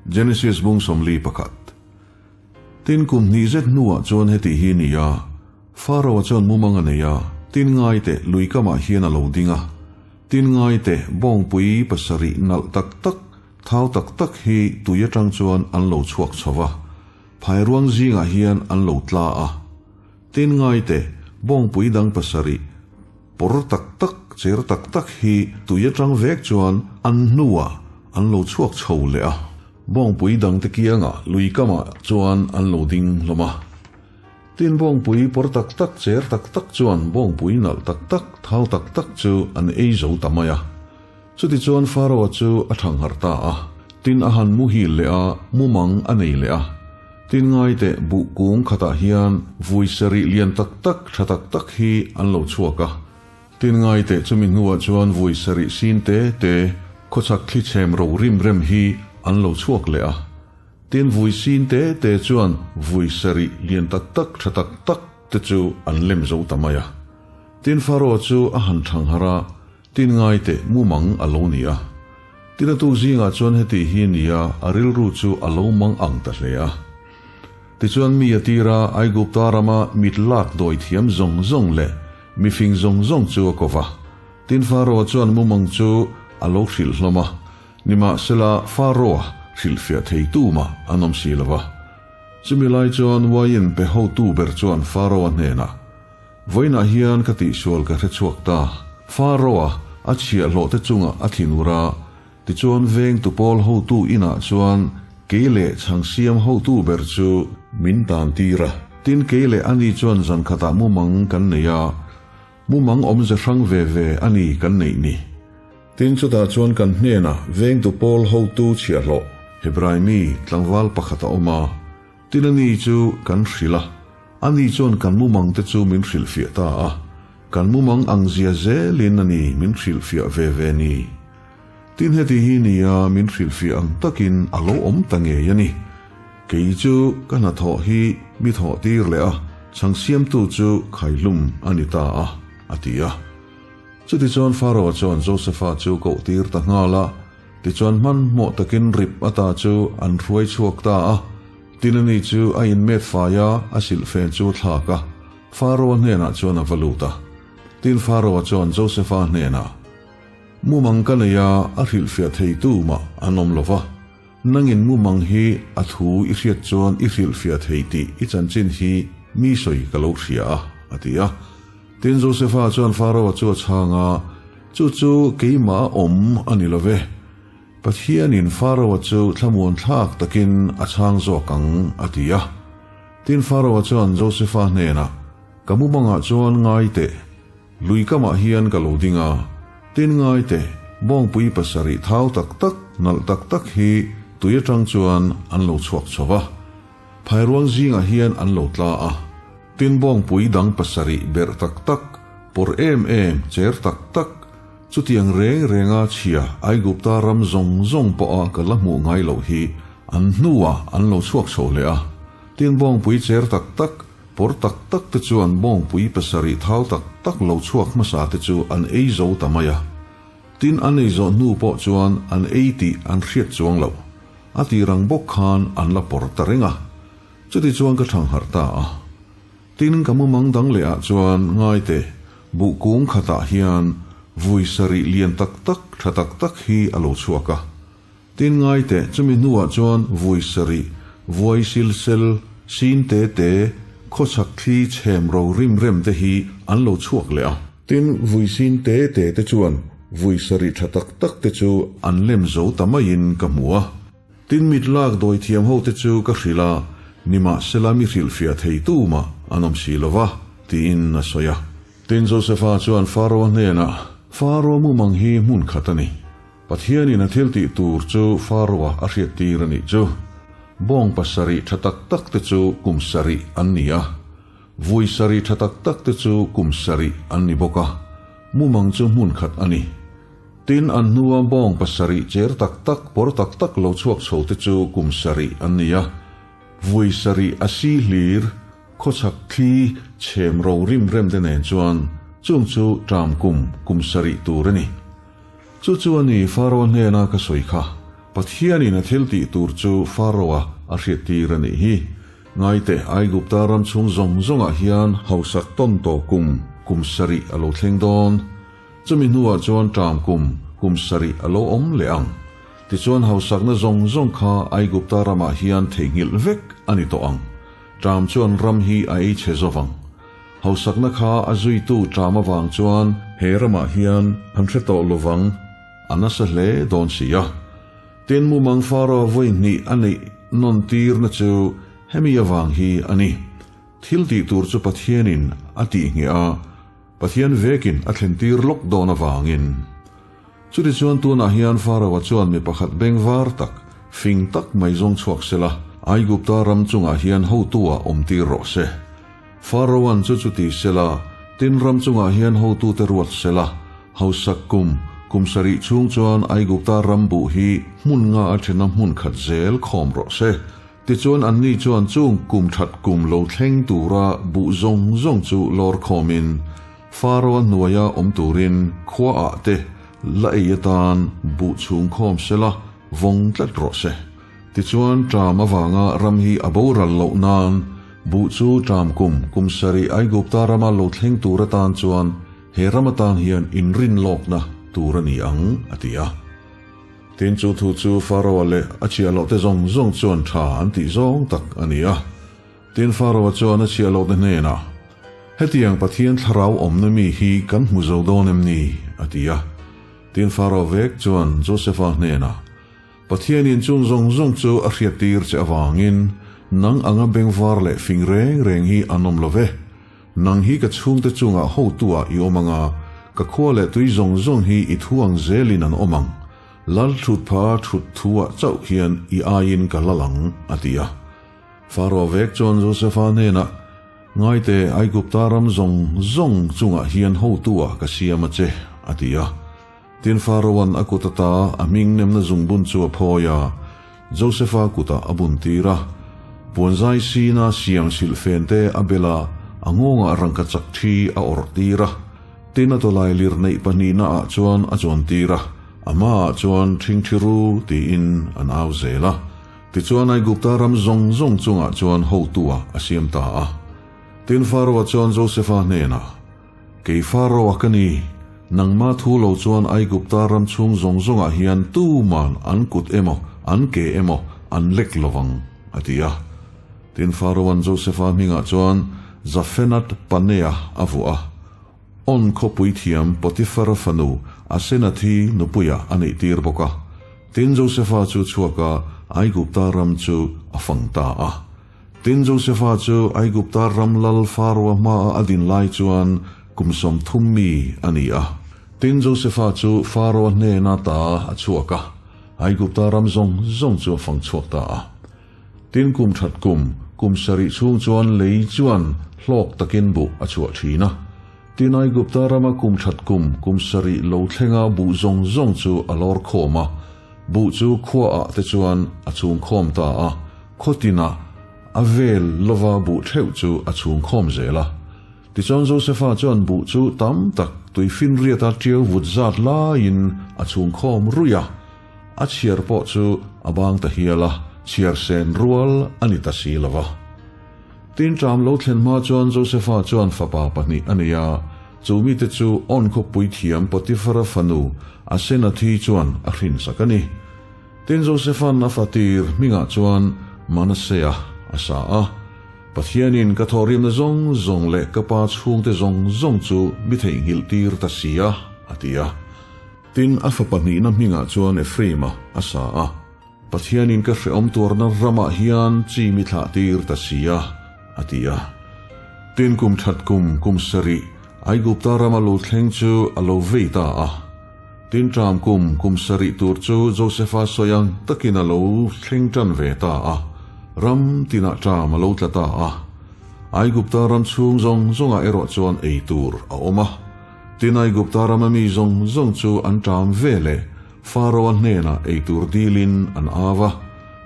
Genesis bung 41. Tin kum hnih zet hnuah chuan heti hi ni a, Pharaoh-a chuan mumang a nei a, tin ngai teh lui kamah hian a lo ding a. Tin ngai teh bawngpui pasarih nalh tak tak, thau tak tak hi tui atang chuan an lo chhuak chho va, phairuang zingah hian an lo tla a. Tin ngai teh bawngpui dang pasarih pawr tak tak, cher tak tak hi tui atang vek chuan an hnuah an lo chhuak chho leh a. Bawngpui dangte kiangah lui kamah chuan an lo ding hlawm a. Tin bawngpui pawr tak tak, cher tak tak chuan bawngpui nalh tak tak, thau tak tak chu an ei zo ta mai a. Chutichuan Pharaoh-a chu a thangharh ta a. Tin a han muhil leh a, mumang a nei leh a. Tin ngaiteh buh kung khatah hian vui sarih lian tak tak, tha tak tak hi an lo chhuak a. Tin ngaiteh chumi hnuah chuan vui sarih sin te te khawchhak thli chhem ro rim rem hi an lo chhuak leh a. Tin vui sin te te chuan vui sarih lian tak tak, tha tak tak te chu an lem zo ta mai a. Tin Pharaoh chu a han thangharh a, Tin ngaiteh mumang a lo ni a. Tin a tuk zingah chuan heti hi ni a, a rilru chu a lo mang ang ta hle a. Tichuan mi a tir a, Aigupta rama mit lak dawi thiam zawng zawng leh mifing zawng zawng chu a ko va. Tin Pharaoh chuan mumang chu a lo hrilh hlawm a, nimahsela Pharaoh-a hrilhfiah thei tumah an awm si lo va. Chumi lai chuan uaiin pe hotu ber chuan Pharaoh-a hnenah, Vawiinah hian ka tihsual ka hre chhuak ta. Pharaoh-a a chhiahhlawh te chungah a thinur a, tichuan vengtu pawl hotu inah chuan kei leh chhang siam hotu ber chu min tan tir a. Tin, kei leh ani chuan zan khatah mumang kan nei a, mumang awmze hrang ve ve a ni kan neih ni. Tin, chutah chuan kan hnenah vengtu pawl hotu chhiahhlawh Hebrai mi tlangval pakhat a awm a. Tin ani chu kan hrilh a, ani chuan kan mumang te chu min hrilhfiah ta a, kan mumang ang zia zelin ani min hrilhfiah ve ve ni. Tin heti hi nia min hrilhfiah ang takin a lo awm ta ngei a ni. Kei chu ka hnathawh hi mi thawh tir leh a, chhang siamtu chu khaihlum a ni ta a, a ti a. Chutichuan Pharaoh chuan Josefa chu koh tir ta nghal a, tichuan hmanhmawh takin rip ata chu an hruai chhuak ta a. Tin ani chu a inmet fai a, a silhfen chu a thlak a, Pharaoh hnenah chuan a va lut a. Tin Pharaoh chuan Josefa hnenah, Mumang ka nei a, a hrilhfiah thei tu mah an awm lo va, nangin mumang hi a thu i hriat chuan i hrilhfiah thei tih i chanchin hi mi sawi ka lo hria a, a ti a. Tin, Josefa chuan Pharaoh-a chu a chhang a, Chu chu keimah a awm a ni lo ve. Pathianin Pharaoh-a chu thlamuan thlak takin a chhang zawk ang, a ti a. Tin, Pharaoh-a chuan Josefa hnenah, Ka mumangah chuan ngai teh, lui kamah hian ka lo ding a. Tin, ngai teh, bawngpui pasarih thau tak tak, nalh tak tak hi tui atang chuan an lo chhuak chho va. Phairuang zingah hian an lo tla a. Tin bawngpui dang pasarih berh tak tak, pawr em em, cher tak tak, chutiang reng renga chhia Aigupta ram zawng zawng pawha ka la hmuh ngai loh hi an hnuah an lo chhuak chho leh a. Tin bawngpui cher tak tak, pawr tak tak te chuan bawngpui pasarih thau tak tak lo chhuak hmasa te chu an ei zo ta mai a. Tin an ei zawh hnu pawh chuan an ei tih an hriat chuang loh. A tir ang bawk khan an la pawr ta reng a. Chutichuan ka thangharh ta a. Tin, ka mumang dang leh ah chuan ngaite buh kung khatah hian vui sarih lian tak tak, tha tak tak hi a lo chhuak a. Tin, ngaite chumi hnuah chuan vui sarih, vuai sil sel, sin te te, khawchhak thli chhem ro rim rem te hi an lo chhuak leh a. Tin, vui sin te te te chuan vui sarih tha tak tak te chu an lem zo ta maiin ka hmu a. Tin mit lak dawi thiam ho te chu ka hrilh a, nimahsela mi hrilhfiah thei tu mah an awm si lo va, tiin a sawi a. Tin Josefa chuan Pharaoh-a hnenah, Pharaoh mumang hi hmun khat a ni. Pathianin a thil tih tur chu Pharaoh-a a hriattir a nih chu. Bawng pasarih tha tak tak te chu kum sarih an ni a, vui sarih tha tak tak te chu kum sarih an ni bawk a, mumang chu hmun khat a ni. Tin, an hnua bawng pasarih cher tak tak, pawr tak tak lo chhuak chho te chu kum sarih an ni a. Vui sarih a si hlir, khawchhak thli, chhem ro rim rem te nen chuan chung chu ṭam kum, kum sarih tur a ni. Chu chu a ni Pharaoh hnena ka sawi kha. Pathianin a thiltih tur chu Pharaoh-a a hriattir a nih hi. Ngai teh, Aigupta ram chhung zawng zawngah hian hausak tawn tawh kum kum sarih a lo thleng dawn. Chumi hnuah chuan ṭam kum kum sarih a lo awm leh ang. Tichuan hausakna zawng zawng kha Aigupta ramah hian theihnghilh vek a ni tawh ang. Ṭam chuan ram hi a ei chhe zovang. Hausakna kha a zuitu ṭam avang chuan he ramah hian an hre tawh lovang. A nasa hle dawn si a. Tin mumang Pharaoh vawi hnih a neih nawn tirna chu hemi avang hi a ni. Thil tih tur chu Pathianin a tih ngheh a, Pathian vekin a thlen tir lawk dawn avangin. Chutichuan tunah hian Pharaoh-a chuan mi pakhat beng var tak, fing tak mai zawng chhuak sela, Aigupta ram chungah hian hotu-ah awm tir rawh se. Pharaoh-a'n chu chuti sela, tin ram chungah hian hotute ruat sela, hausak kum, kum sarih chhung chuan Aigupta ram buh hi hmun nga a thena hmun khat zel khawm rawh se. Tichuan anni chuan chung kum that kum lo thleng tura buh zawng zawng chu lawr khawmin Pharaoh-a hnuaia awm turin khuaah te la ei atan buh chhung khawm sela vawng tlat rawh se. Tichuan ṭam avanga ram hi a boral loh nan buh chu ṭam kum kum sarih Aigupta rama lo thleng tur atan chuan he ram atan hian inrin lawkna tur a ni ang, a ti a. Tin chu thu chu Pharaoh-a leh a chhiahhlawhte zawng zawng chuan ṭha an tih zawng tak a ni a. Tin Pharaoh-a chuan a chhiahhlawhte hnenah, Hetiang Pathian thlarau awmna mi hi kan hmu zo dawn em ni? a ti a. Tin Pharaoh vek chuan Josefa hnenah, Pathianin chung zawng zawng chu a hriattir che avangin nang anga bengvar leh fing reng reng hi an awm lo ve. Nang hi ka chhungte chungah hotuah i awm ang a, ka khua leh tui zawng zawng hi i thu ang zelin an awm ang. Lal thut pha thut thuah chauh hian i aiin ka lal ang, a ti a. Pharaoh vek chuan Josefa hnenah, Ngaite, Aigupta ram zawng zawng chungah hian hotuah ka siam a che, a ti a. Tin Pharaoh-a'n a kut ata a hming nemna zungbun chu a phawi a, Josefa kutah a bun tir a. Puanzai sina siam silhfen te a bel a, a nghawngah rangka chak thi a awrh tir a. Tin a tawlai lir neih pahnihna ah chuan a chuan tir a, a hmaah chuan ṭhingṭhi ru tiin an au zel a. Tichuan Aigupta ram zawng zawng chungah chuan hotu-ah a siam ta a. Tin Pharaoh-a chuan Josefa hnenah, Kei Pharaoh-a ka ni, nangmah thu lo chuan Aigupta ram chhung zawng zawngah hian tuman an kut emaw an ke emaw an lek lo vang, a ti a. Tin Pharaoh-a'n Josefa hmingah chuan Zafenath Panea a vuah a. On khawpui thiam Potifara fanu Asenathi nupuiah a neih tir bawk a. Tin Josefa chu chhuak a, Aigupta ram chu a fang ta a. Tin Josefa chu Aigupta ram lal Pharaoh-a hmaah a din lai chuan kum 30 mi a ni a. Tin Josefa chu Pharaoh-a hnena ta a chhuak a, Aigupta ram zawng zawng chu a fang chhuak ta a. Tin kum that kum, kum sarih chhung chuan lei chuan hlawk takin buh a chhuah thin a. Tin Aigupta rama kum that kum, kum sarih lo thlenga buh zawng zawng chu a lawr khawm a. Buh chu khuaah te chuan a chhung khawm ta a, khaw tinah a vel lova buh theuh chu a chhung khawm zel a. Tichuan Josefa chuan buh chu tam tak tuifinriata tiau vut zat laiin a chhung khawm ruih a. A chhiar pawh chu a bang ta hial a, chhiar sen rual a ni ta si lo va. Tin ṭam lo thlen hma chuan Josefa chuan fapa pahnih a nei a, chu mite chu On khawpui thiam Potifara fanu Asenathi chuan a hrinsak a ni. Tin Josefa'n a fatir hmingah chuan Manasea a sa a, Pathianin ka thawhrimna zawng zawng leh ka pa chhungte zawng zawng chu mi theihnghilh tir ta si a, a ti a. Tin, a fapa hnihna hmingah chuan Ephraim-a a sa a. Pathianin ka hrehawm tuarna ramah hian chi mi thlah tir ta si a, a ti a. Tin, kum that kum, kum sarih, Aigupta rama lo thleng chu a lo vei ta a. Tin, ṭam kum, kum sarih tur chu Josefa sawi ang takin a lo thleng ṭan ve ta a, ram tinah ṭam a lo tla ta a. Aigupta ram chhung zawng zawngah erawh chuan ei tur a awm a. Tin, Aigupta rama mi zawng zawng chu an ṭam ve leh Pharaoh-a hnenah ei tur dilin an au a.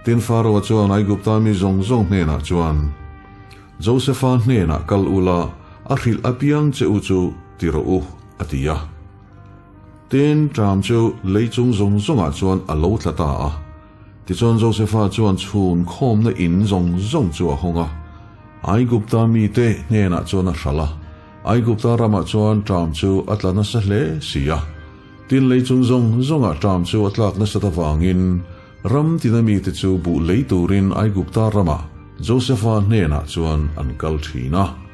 Tin, Pharaoh-a chuan Aigupta mi zawng zawng hnenah chuan, Josefa hnenah kal ula, a hrilh apiang che u chu ti rawh u, a ti a. Tin, ṭam chu lei chung zawng zawngah chuan a lo tla ta a. Tichuan Josefa chuan chhun khawmna in zawng zawng chu a hawng a, Aigupta mite hnenah chuan a hralh a. Aigupta ramah chuan ṭam chu a tla nasa hle si a. Tin lei chung zawng zawngah ṭam chu a tlak nasat avangin ram tina mite chu buh lei turin Aigupta ramah Josefa hnenah chuan an kal ṭhin a.